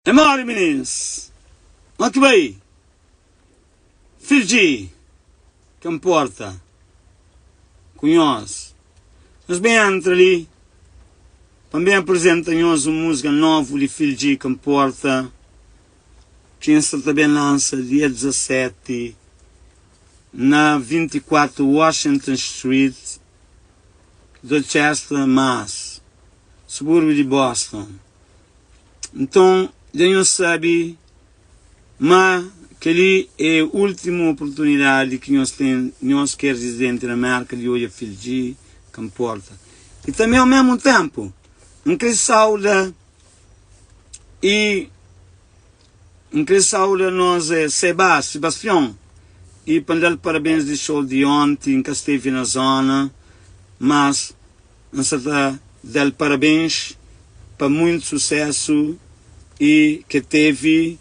É mori minins Mo ki bai Fidji Ka nporta Ku nhos Nhos ben entra li Pa N ben aprizenta nhos un múzika novu di Fidji Ka nporta Ki N sta ta ben lansa dia 17 Na 24 Washington Street Dorchester, Mass Subúrbiu di Boston. Nton, dja nhos sabe ma kel-li é últimu oportunidadi ki nhos ten, nhos ki é rizidenti na Mérka, di odja Fidji ka nporta. I tanbê, au mésmu ténpu, N krê sauda i N krê sauda nos Seba, Sebastião, i pa N da-l parabéns di show di onti. N ka stevi na zóna, mas N sa ta da-l parabéns pa muito sucesso e ke teve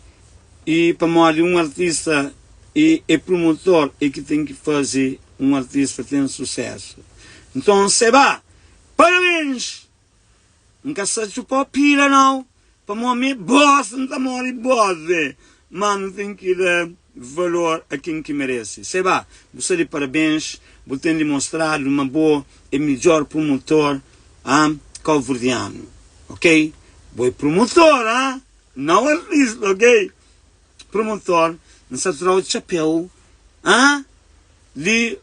e pamodi um artista e é promotor e ki tem ki faze um artista tem sucesso. Nton Seba, parabéns! N ka sa txupa pila nau Pamodi mi é boss, N ta mori boss eh Ma nu ten ki da valor a ken ki merese Seba, bu sta di parabens Bu ten dimostradu ma bo é midjor promotor ah Kauverdianu, ok Bo é promotor ah, nau artista, ok Promotor, N sa tra-u txapéu ah Di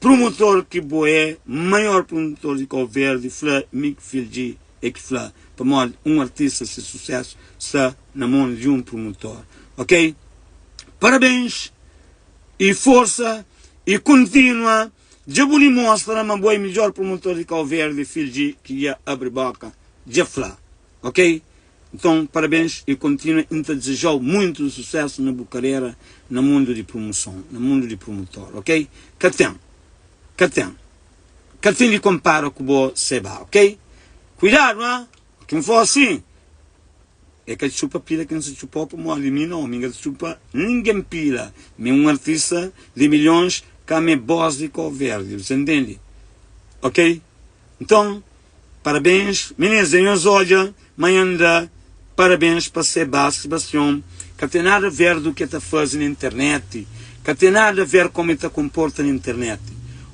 promotor ki bo é maior promotor di Cabo Verde fla mi ki Phil G é ki fla pamodi um artista se sucesso sta na mon di um promotor ok parabéns e força e continua dja bu dimostra ma bo é midjor promotor di Cabo Verde Phil G ki dja abri boka dja fla ok Nton parabéns e continua e nta desejau muito sucesso na bu carreira na mundo di promoção na mundo di promotor ok ka tem ka tem ka tem di compara ku bo seba ok cuidado ha ki nfla assim é ka txupa pila ki nsa txupau pamodi mi não mi nka ta txupa ninguém pila mi é um artista di milhões ka mi é boss di Cabo Verde você entende ok nton Parabéns minis dja nhos odja ma N da parabéns pa Sebas Sebastião ka tem nada a ver do ke ta faze na internet ka tem nada a ver como e ta comporta na internet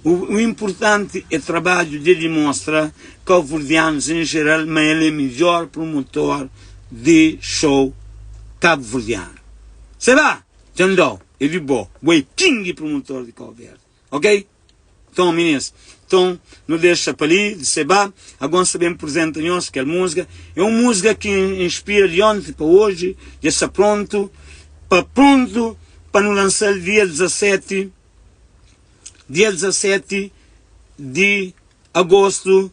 o, o importante é trabadju dje dimostra cabo-verdianos em geral ma el é midjor promotor de show cabo-verdiano Seba dja N dau é di bo bo é king promotor de Cabo Verde ok. Nton, minis, nton, nu dexa pa li, di Seba, agon sta ben prizenta nhos kel múzika. É un múzika ki inspira di onti pa oji, dja sta prontu pa prontu pa nu lansa-l dia 17, dia 17 di agostu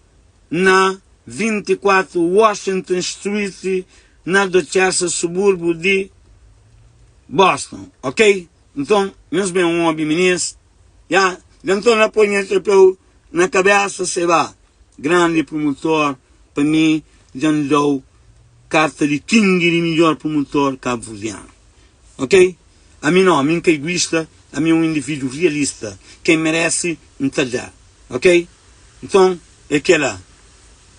na 24 Washington Street, na Dorchester, suburbu di Boston, ok? Nton, nhos ben obi, minis. Ya, dja N torna poi nha txapéu na kabésa Seba, grandi prumutor pa mi dja N da-u karta di king di midjór prumutor kabuverdianu Ok, ami no, ami N ka iguista ami é un indivíduo rialista ken merese N ta da Ok, nton é kela,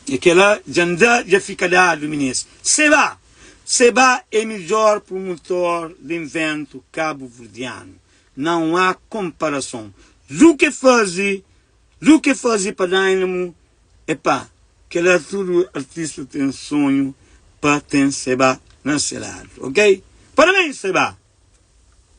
é kela dja N da dja fika dadu minis Seba, Seba é midjór prumutor di inventu kabuverdianu Não há comparação Du ke faze Du ke faze pa Dynamo Epá kela tudo artista tem sonho pa tem Seba na se lado ok Parabéns Seba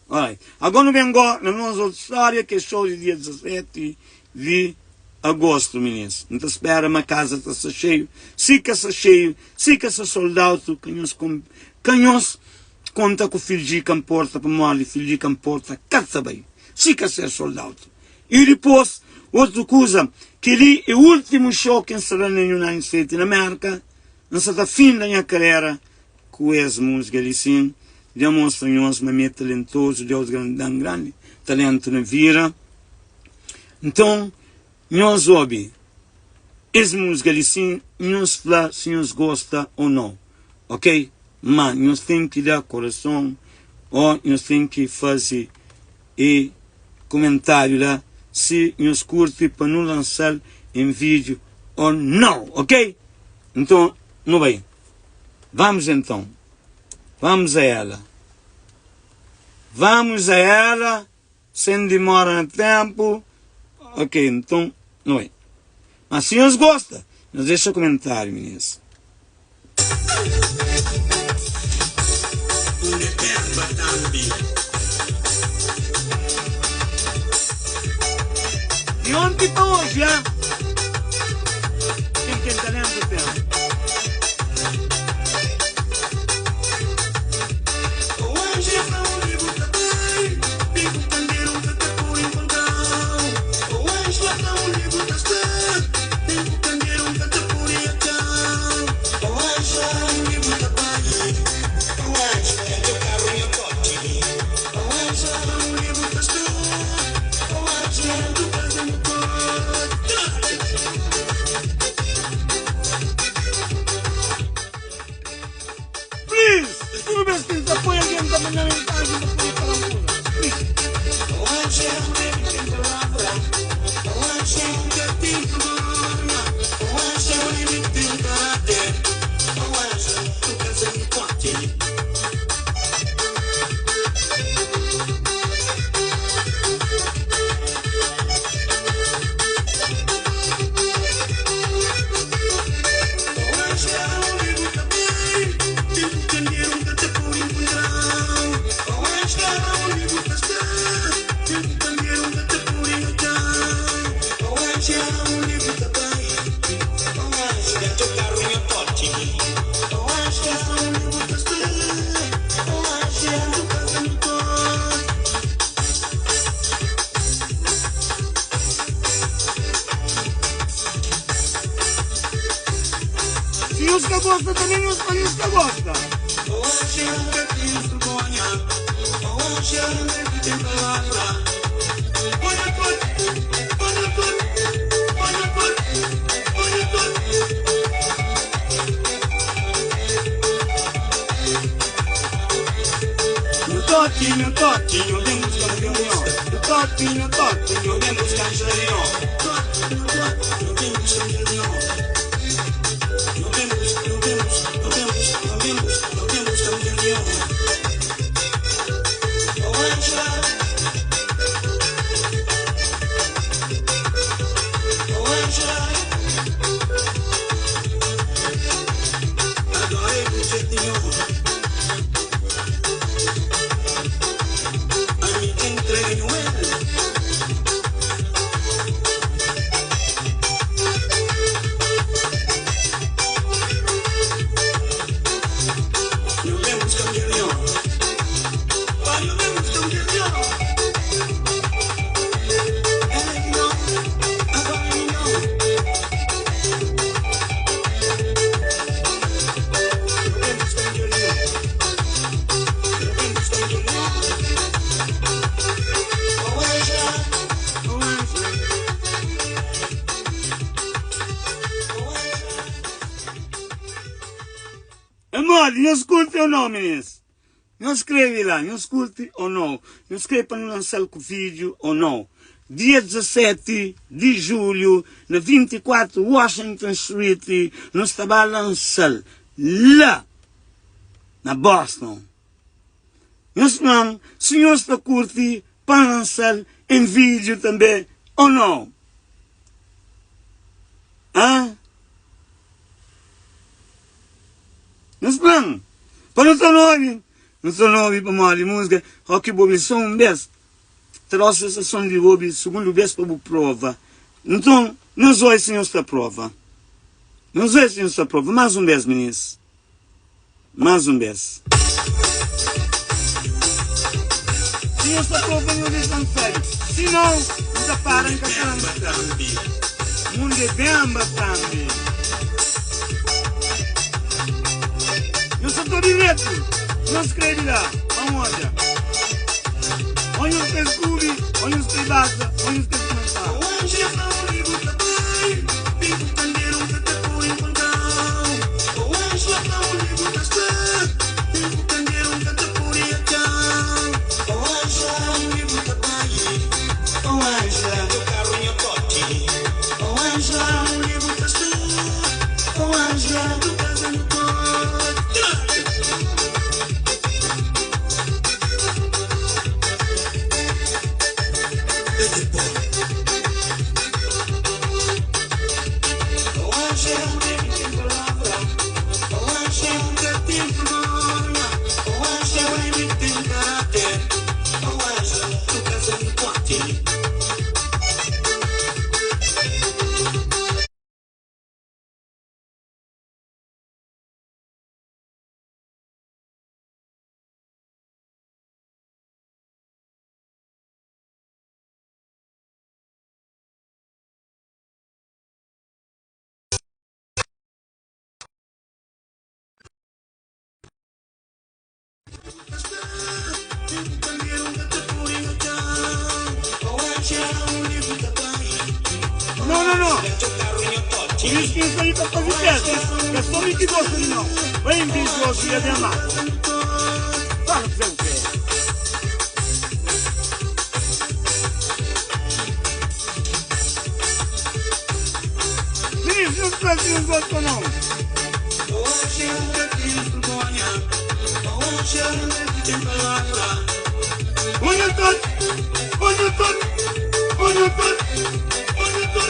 Alright Agora nu bem go na nos outra história ke show di dia 17 di agosto minis N ta spera ma casa ta sta cheio Si ka sta cheio si ka sta sold out ka nhos ka nhos Konta ku fidji ka nporta pamodi fidji ka nporta ka ta bai si ka ser sold out i dipos otu kuza keli e ultimu show ki nsta da na United States na Merka nsta ta finda nha karera ku es musika li sin dja mostra nhos ma mi e talentozu Deus dan grandi talentu na vira nton nhos obi es musika li sin nhos fla si nhos gosta ou no ok. Ma nhos ten ki da korason o nhos ten ki faze e kumentariu la si nhos kurti pa nu lansal em video o nau ok nton nu bai vamos então. Vamos a ela. Vamos a ela, sem demora na tempo. Ok, nton, nu bai. Ma si nhos gosta, nhos dexa komentariu, minis. Di onti pa oji, ah. Ken ken ta lenbra tempu. Please, tudu bes ki N ta poi algen ta manda mensajen pa pode fala un kuza. Please. Si nhos ka gosta tanbe nhos fla nhos ka gosta. Nhu toki, nhu toki, nhu ben buska nho. Nhu toki, nhu toki, nhu ben buska nho. Amodi, nhos kurti ou nau, minis? Nhos skrebe la, nhos kurti ou nau? Nhos kre pa nu lansa-l ku vídiu ou nau? Dia 17 di julhu, na 24 Washington Street, nu sta ba lansa-l la na Boston. Nhos fla-m si nhos ta kurti pa N lansa-l en vídiu tanbê ô nau. Hã? Nhos fla-m pa nu ta obi, nu ta obi pamodi múzika ó ki bu obi sô un bês ta da-u sensason di obi sugundu bês pa bu prova. Nton, nhos oi si nhos ta prova. Nhos oi si nhos ta prova. Más un bês, minis. Más un bês. Si nhos ta prova nhos dexa-m sabe. Si nau, N ta para N ka ta lansa. Mundu é benba tambe. Nhos sa ta obi dretu? Nhos skrebe la pa N odja. Ô nhos ta skubi, ô nhos ta baza, ô nhos ta kumesa. no no Pur isu ki N sta li ta faze festa Ka so mi ki gosta di no Bai invejozu i aben mata Fala kuzê bu krê. Minis, nhos fla si nhos gosta o no. Olha tot, olha tot, olha tot, olha tot.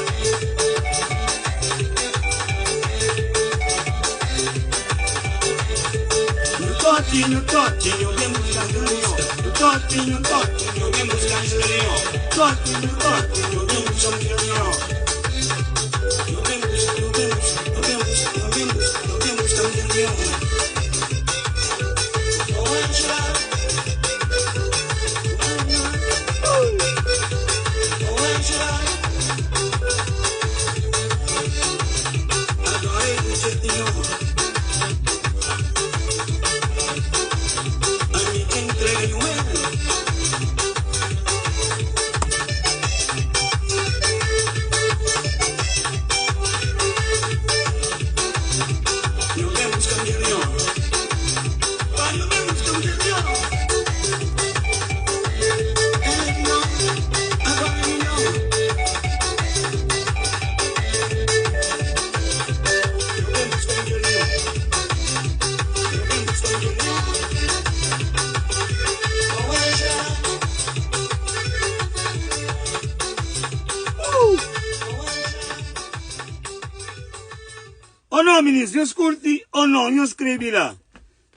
Ô no minis, nhos kurti ô no? Nhos skrebe la,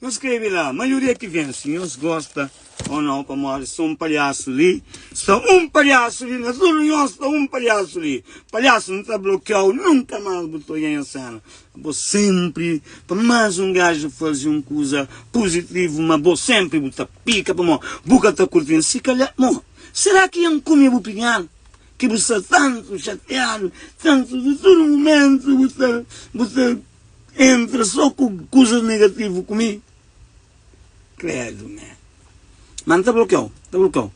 nhos skrebe la. Maioria ki vense, nhos gosta ô no? Pamodi sta un palhasu li, sta un palhasu li na tudu nhos, sta un palhasu li. Palhasu, N ta blokiau, nunka más bu ta odja nha sena. Bo senpri, pa más un gaju faze un kuza puzitivu, ma bo senpri bu ta pika pamodi bu ka ta kurti. Si kalhar, mo, sera ki N kume bu pinhal? Ki bu sta tantu xatiadu, tantu di tudu mumentu bu ta bu ta entra so ku kuzas negativu ku mi? Credo mé. Ma N ta blokiau, N ta blokiau.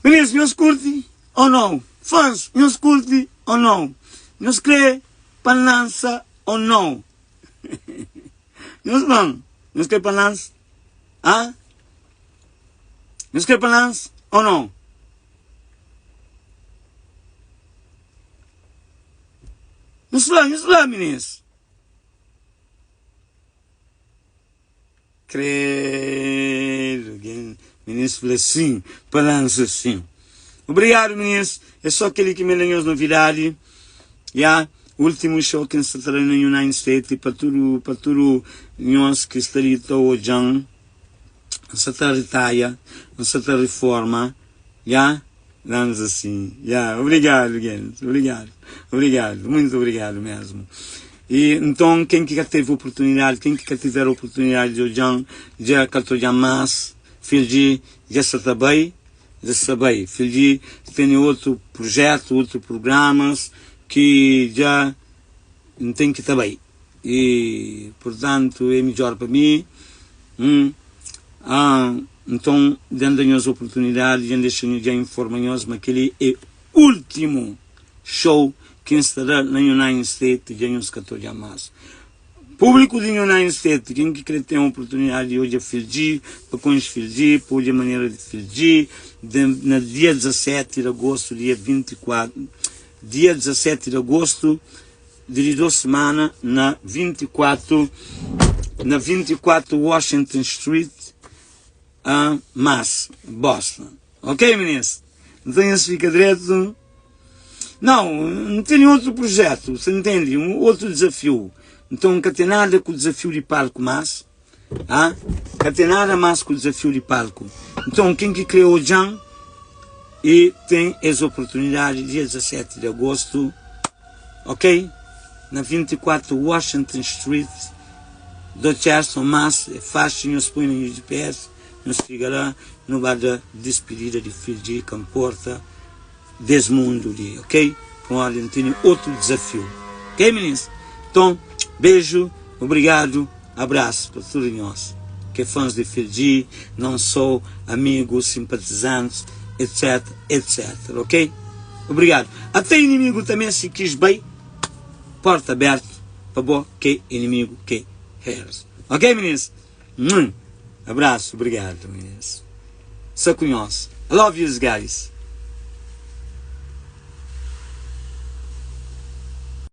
Minis, nhos kurti o nau? Fans, nhos kurti o nau? Nhos kre pa N lansa o nau? Nhos fla-m, nhos kre pa N lansa? Ha? Nhos kre pa N lansa o nau? Nhos fla, nhos fla, minis. Credo, gen, minis fla sim, pa lansa sim. Obrigado, minis. É só kel ki me da nhos novidade. Ya, último show ki N sta ta da na United States pa tudu, pa tudu nhos ki sta li ta odjan. N sa ta ritaia, N sa ta riforma, ya, Vamos assim, ya, obrigado gente, obrigado, obrigado, muito obrigado mesmo. E nton ken ki ka teve oportunidade, ken ki ka tiver oportunidade di odjan, dja ka ta odjan mas, fidji dja sa ta bai, dja sa bai, fidji tene otu projetu, otu programas ki dja N ten ki ta bai. E purtantu é midjor pa mi. Hum ah nton dja N da nhos oportunidadi, dja N dexa nho, dja N informa nhos ma kel-li é últimu show ki N sta da na United States, dja nhos ka ta odja más. Públiku di United States, ken ki krê ten oportunidadi di odja Phil G, pa konxe Phil G, pa odja manera di Phil G, na dia 17 di agostu, dia 24, dia 17 di agostu, Di 2 semana na 24 na 24 Washington Street a Mass, Boston. Ok, minis? Nton nhos fika dretu. Não, N tene outro projeto, você entende? Um outro desafio. Então ka ten nada ku desafio di palco mas, ah? Ka ten nada mas ku desafio di palco. Então ken ki kre odjan e ten es oportunidade dia 17 de agosto. Ok na 24 Washington Street Dorchester mas é faxi nhos poi na nhos GPS nhos txiga la nu ba da dispidida di fidji ka nporta des mundu li ok pamodi N tene otu dizafiu ok minis nton beju obrigadu abrasu pa tudu nhos ke fans di fidji non so amigus simpatizantis etc etc ok. Obrigadu. Ate inimigu tanbe si kis bai, porta abertu pa bo ke inimigu ke haters. Ok minis? Abrasu, obrigadu minis. Sa ku nhos. I love yous guys.